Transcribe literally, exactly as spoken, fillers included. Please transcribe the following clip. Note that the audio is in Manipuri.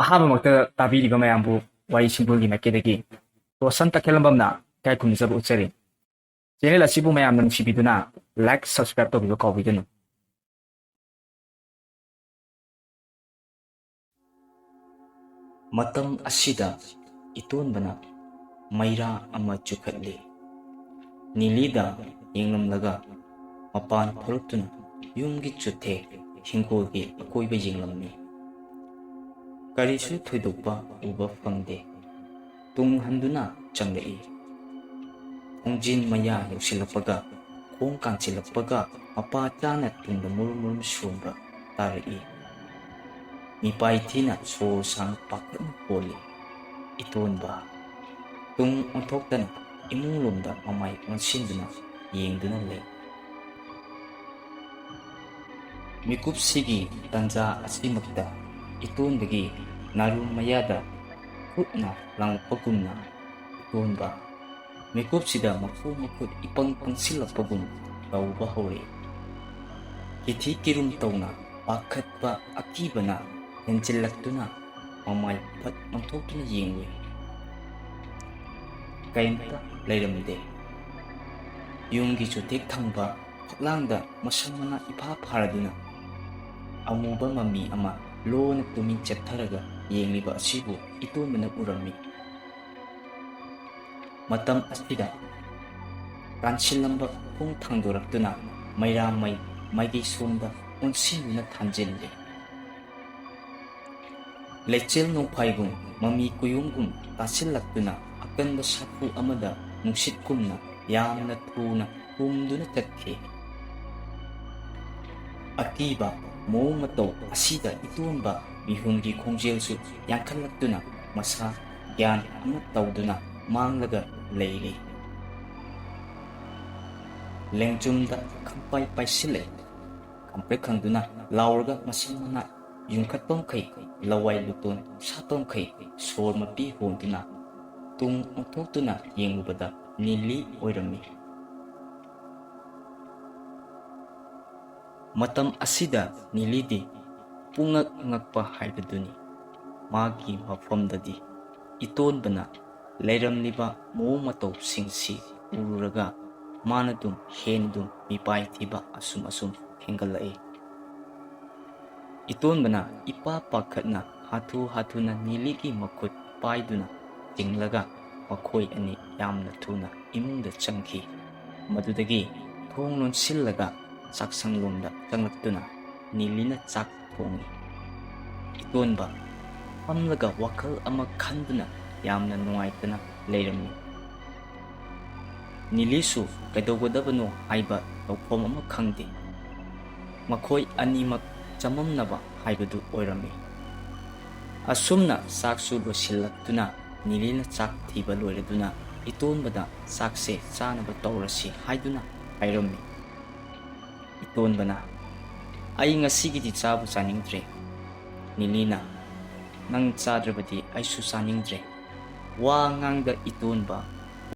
ꯑꯍꯥꯟꯕꯃꯛꯇ ꯇꯥꯕꯤꯔꯤꯕ ꯃꯌꯥꯝꯕꯨ ꯋꯥꯔꯤ ꯁꯤꯡꯒꯣꯜꯒꯤ ꯃꯥꯏꯀꯩꯗꯒꯤ ꯔꯣꯁꯟ ꯇꯈꯦꯜꯂꯝꯕꯝꯅ ꯏꯀꯥꯏ ꯈꯨꯝꯅꯖꯕ ꯎꯠꯆꯔꯤ꯫ Channel ꯑꯁꯤꯕꯨ ꯃꯌꯥꯝꯅ ꯅꯨꯡꯁꯤꯕꯤꯗꯨꯅ like, subscribe ꯇꯧꯕꯤꯕ ꯀꯥꯎꯕꯤꯒꯅꯨ꯫ ꯃꯇꯝ ꯑꯁꯤꯗ ꯏꯇꯣꯟꯕꯅ ꯃꯩꯔꯥ ꯑꯃ ꯆꯨꯈꯠꯂꯤ꯫ ꯅꯤꯂꯤꯗ ꯌꯦꯡꯂꯝꯂꯒ ꯃꯄꯥꯟ ꯊꯣꯛꯂꯛꯇꯨꯅ ꯌꯨꯝꯒꯤ ꯆꯨꯊꯦꯛ ꯍꯤꯡꯒꯣꯜꯒꯤ ꯑꯀꯣꯏꯕ ꯌꯦꯡꯂꯝꯃꯤ꯫ ꯀꯔꯤꯁꯨ ꯊꯣꯏꯗꯣꯛꯄ ꯎꯕ ꯐꯪꯗꯦ꯫ ꯇꯨꯡ ꯍꯟꯗꯨꯅ ꯆꯪꯂꯛꯏ꯫ ꯈꯣꯡꯖꯤꯟ ꯃꯌꯥ ꯌꯧꯁꯤꯜꯂꯛꯄꯒ, ꯈꯣꯡ ꯀꯥꯟꯁꯤꯜꯂꯛꯄꯒ ꯃꯄꯥ ꯆꯥꯅ ꯇꯨꯡꯗ ꯃꯨꯔꯨꯝ ꯃꯨꯔꯨꯝ ꯁꯣꯟꯕ ꯇꯥꯔꯛꯏ꯫ ꯃꯤꯄꯥꯏ ꯊꯤꯅ ꯁꯣꯔ ꯁꯥꯡꯅ ꯄꯥꯈꯠꯅ ꯍꯣꯜꯂꯤ꯫ ꯏꯇꯣꯟꯕ ꯇꯨꯡ ꯑꯣꯟꯊꯣꯛꯇꯅ ꯏꯃꯨꯡ ꯂꯣꯝꯗ ꯃꯃꯥꯏ ꯑꯣꯟꯁꯤꯟꯗꯨꯅ ꯌꯦꯡꯗꯨꯅ ꯂꯩ꯫ ꯃꯤꯀꯨꯞꯁꯤꯒꯤ ꯇꯟꯖꯥ ꯑꯁꯤꯃꯛꯇ ꯏꯇꯣꯟꯕꯒꯤ ꯅꯥꯔꯨ ꯃꯌꯥꯗ ꯈꯨꯠꯅ ꯂꯥꯡꯂꯛꯄꯒꯨꯝꯅ ꯏꯇꯣꯟꯕ ꯃꯤꯀꯨꯞꯁꯤꯗ ꯃꯈꯨ ꯃꯈꯨꯠ ꯏꯄꯪ ꯄꯪꯁꯤꯜꯂꯛꯄꯒꯨꯝ ꯇꯧꯕ ꯍꯧꯔꯛꯏ꯫ ꯀꯤꯊꯤ ꯀꯤꯔꯨꯝ ꯇꯧꯅ ꯄꯥꯈꯠꯄ ꯑꯀꯤꯕꯅ ꯍꯦꯟꯖꯤꯜꯂꯛꯇꯨꯅ ꯃꯃꯥꯏ ꯐꯠ ꯑꯣꯟꯊꯣꯛꯇꯨꯅ ꯌꯦꯡꯂꯨꯏ꯫ ꯀꯔꯤꯝꯇ ꯂꯩꯔꯝꯗꯦ꯫ ꯌꯨꯝꯒꯤ ꯆꯨꯊꯦꯛ ꯊꯪꯕ ꯐꯛꯂꯥꯡꯗ ꯃꯁꯝ ꯃꯅꯥ ꯏꯐꯥ ꯐꯥꯔꯗꯨꯅ ꯑꯃꯨꯕ ꯃꯃꯤ ꯑꯃ ꯂꯣꯟꯅ ꯇꯨꯃꯤꯟ ꯆꯦꯞꯊꯔꯒ ꯌꯦꯡꯂꯤꯕ ꯑꯁꯤꯕꯨ ꯏꯇꯣꯟꯕꯅ ꯎꯔꯝꯃꯤ꯫ ꯃꯇꯝ ꯑꯁꯤꯗ ꯀꯥꯟꯁꯤꯜꯂꯝꯕ ꯈꯣꯡ ꯊꯥꯡꯗꯣꯔꯛꯇꯨꯅ ꯃꯩꯔꯥꯃꯩ ꯃꯥꯏꯀꯩ ꯁꯣꯝꯗ ꯑꯣꯟꯁꯤꯟꯗꯨꯅ ꯊꯥꯟꯖꯤꯜꯂꯤ꯫ ꯂꯩꯆꯤꯜ ꯅꯣꯡꯐꯥꯏꯒꯨꯝ ꯃꯃꯤ ꯀꯨꯌꯣꯝꯒꯨꯝ ꯇꯥꯁꯤꯜꯂꯛꯇꯨꯅ ꯑꯀꯟꯕ ꯁꯥꯐꯨ ꯑꯃꯗ ꯅꯨꯡꯁꯤꯠꯀꯨꯝꯅ ꯌꯥꯝꯅ ꯊꯨꯅ ꯍꯨꯝꯗꯨꯅ ꯆꯠꯈꯤ꯫ ꯑꯀꯤꯕ ꯃꯑꯣꯡ ꯃꯇꯧ ꯑꯁꯤꯗ ꯏꯇꯣꯟꯕ ꯃꯤꯍꯨꯟꯒꯤ ꯈꯣꯡꯖꯦꯜꯁꯨ ꯌꯥꯡꯈꯠꯂꯛꯇꯨꯅ ꯃꯁꯥ ꯒ꯭ꯌꯥꯟ ꯑꯃ ꯇꯧꯗꯨꯅ ꯃꯥꯡꯂꯒ ꯂꯩꯔꯤ꯫ ꯂꯦꯡꯖꯨꯝꯗ ꯈꯪꯄꯥꯏ ꯄꯥꯏꯁꯤꯜꯂꯛꯏ꯫ ꯈꯪꯄ꯭ꯔꯦꯛ ꯈꯪꯗꯨꯅ ꯂꯥꯎꯔꯒ ꯃꯁꯝ ꯃꯅꯥ ꯌꯨꯡꯈꯠꯄ ꯃꯈꯩ, ꯂꯋꯥꯏ ꯂꯨꯇꯣꯟ ꯁꯥꯠꯄ ꯃꯈꯩ ꯁꯣꯔ ꯃꯄꯤ ꯍꯣꯟꯗꯨꯅ ꯇꯨꯡ ꯑꯣꯟꯊꯣꯛꯇꯨꯅ ꯌꯦꯡꯂꯨꯕꯗ ꯅꯤꯂꯤ ꯑꯣꯏꯔꯝꯃꯤ꯫ ꯃꯇꯝ ꯑꯁꯤꯗ ꯅꯤꯂꯤꯗꯤ ꯄꯨꯡꯉꯛ ꯉꯛꯄ ꯍꯥꯏꯕꯗꯨꯅꯤ꯫ ꯃꯥꯒꯤ ꯃꯐꯝꯗꯗꯤ ꯏꯇꯣꯟꯕꯅ ꯂꯩꯔꯝꯂꯤꯕ ꯃꯑꯣꯡ ꯃꯇꯧꯁꯤꯡꯁꯤ ꯎꯔꯨꯔꯒ ꯃꯥꯅ ꯑꯗꯨꯝ ꯍꯦꯟꯅ ꯑꯗꯨꯝ ꯃꯤꯄꯥꯏ ꯊꯤꯕ ꯑꯁꯨꯝ ꯑꯁꯨꯝ ꯍꯦꯟꯒꯠꯂꯛꯏ꯫ ꯏꯇꯣꯟꯕꯅ ꯏꯄꯥ ꯄꯥꯈꯠꯅ ꯍꯥꯊꯨ ꯍꯥꯊꯨꯅ ꯅꯤꯂꯤꯒꯤ ꯃꯈꯨꯠ ꯄꯥꯏꯗꯨꯅ ꯆꯤꯡꯂꯒ ꯃꯈꯣꯏ ꯑꯅꯤ ꯌꯥꯝꯅ ꯊꯨꯅ ꯏꯃꯨꯡꯗ ꯆꯪꯈꯤ꯫ ꯃꯗꯨꯗꯒꯤ ꯊꯣꯡ ꯂꯣꯟꯁꯤꯜꯂꯒ ꯆꯥꯛꯁꯪꯂꯣꯝꯗ ꯆꯪꯂꯛꯇꯨꯅ ꯅꯤꯂꯤꯅ ꯆꯥꯛ ꯊꯣꯡꯉꯤ꯫ ꯏꯇꯣꯟꯕ ꯐꯝꯂꯒ ꯋꯥꯈꯜ ꯑꯃ ꯈꯟꯗꯨꯅ ꯌꯥꯝꯅ ꯅꯨꯡꯉꯥꯏꯇꯅ ꯂꯩꯔꯝꯃꯤ꯫ ꯅꯤꯂꯤꯁꯨ ꯀꯩꯗꯧꯒꯗꯕꯅꯣ ꯍꯥꯏꯕ ꯇꯧꯐꯝ ꯑꯃ ꯈꯪꯗꯦ꯫ ꯃꯈꯣꯏ ꯑꯅꯤꯃꯛ ꯆꯃꯝꯅꯕ ꯍꯥꯏꯕꯗꯨ ꯑꯣꯏꯔꯝꯃꯤ꯫ ꯑꯁꯨꯝꯅ ꯆꯥꯛꯁꯨ ꯂꯣꯏꯁꯤꯜꯂꯛꯇꯨꯅ ꯅꯤꯂꯤꯅ ꯆꯥꯛ ꯊꯤꯕ ꯂꯣꯏꯔꯗꯨꯅ ꯏꯇꯣꯟꯕꯗ ꯆꯥꯛꯁꯦ ꯆꯥꯅꯕ ꯇꯧꯔꯁꯤ ꯍꯥꯏꯗꯨꯅ ꯍꯥꯏꯔꯝꯃꯤ꯫ ꯏꯇꯣꯟꯕꯅ, "ꯑꯩ ꯉꯁꯤꯒꯤꯗꯤ ꯆꯥꯕꯨ ꯆꯥꯅꯤꯡꯗ꯭ꯔꯦ꯫" ꯅꯤꯂꯤꯅ, "ꯅꯪ ꯆꯥꯗ꯭ꯔꯕꯗꯤ ꯑꯩꯁꯨ ꯆꯥꯅꯤꯡꯗ꯭ꯔꯦ꯫" ꯋꯥ ꯉꯥꯡꯗ ꯏꯇꯣꯟꯕ